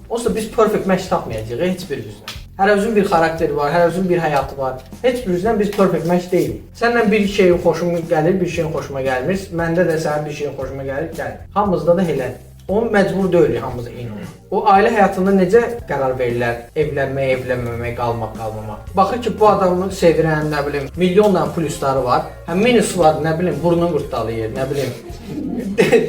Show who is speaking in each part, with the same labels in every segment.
Speaker 1: Onsuz da biz perfect match tapmayacağıq heç birimizlə. Hər özünün bir xarakteri var, hər özünün bir həyatı var. Heç birimizdən biz perfect match deyilik. Səninlə bir şeyin xoşuma gəlir, bir şeyin xoşuma gəlmir. Məndə də sənin bir şeyin xoşuma gəlir, gəlir. Hamımızda da elədir. O məcbur deyilik hamımız eyni olmaq. O ailə həyatında necə qərar verirlər? Evlənmək, evlənməmək, qalmaq, qalmamaq. Baxır ki, bu adamı sevirəm, nə bilim, milyonla plusları var. Hə, minus var, nə bilim, burnunu qurtdalayır, nə bilim,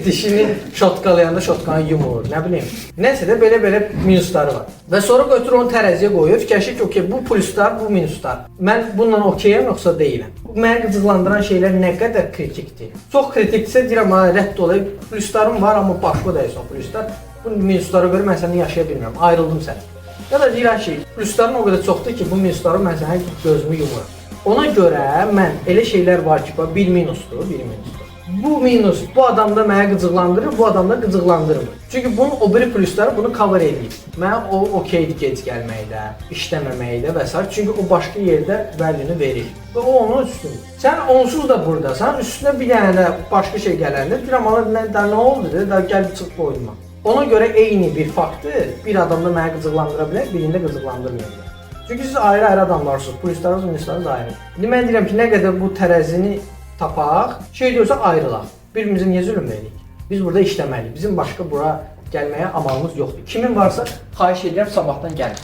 Speaker 1: dişini şotkalayanda şotkanı yumur, nə bilim. Nəsə də belə-belə minusları var. Və sonra götür onu tərəziyə qoyur, fikirləşir ki, okey, bu pluslar, bu minuslar. Mən bununla okeyəm yoxsa deyiləm? Bu məni qıcıqlandıran şeylər nə qədər kritikdir? Çox kritikdirsə deyirəm, ha, rədd olayım. Pluslarım var, amma başıma dəysin o pluslar. Bu minuslara görə mən səninlə yaşaya bilmirəm. Ayrıldım səndən. Ya da deyirəm ki, plusların o qədər çoxdur ki, bu minusları mən sənə gözümü yumuram. Ona görə mən elə şeylər var ki, bax, bir minusdur, bir minusdur. Bu minus bu adamda məni qıcıqlandırır, bu adamda qıcıqlandırmır. Çünki bunun o biri plusları bunu cover eləyir. Mənə o okeydir gec gəlməkdə, işləməməkdə və sair. Çünki o başqa yerdə value-ni verir. Və o onun üstündür. Sən onsuz da burdasan, üstünə bir dənə də başqa şey gələndə deyirəm, "Ala nə, da nə oldu?" dedi, da gəlib çıx boynuma. Ona görə eyni bir faktı bir adamda məni qıcıqlandıra bilər, birində qıcıqlandırmaya bilər. Çünki siz ayrı-ayrı adamlarsınız. Pluslarınız, minuslarınız ayrı. İndi mən deyirəm ki, nə qədər bu tərəzini tapaq, şey deyirsə ayrılaq. Bir-birimizə niyə zülm edirik? Biz burada işləməliyik. Bizim başqa bura gəlməyə amalımız yoxdur. Kimin varsa xahiş edirəm, sabahdan gəlin.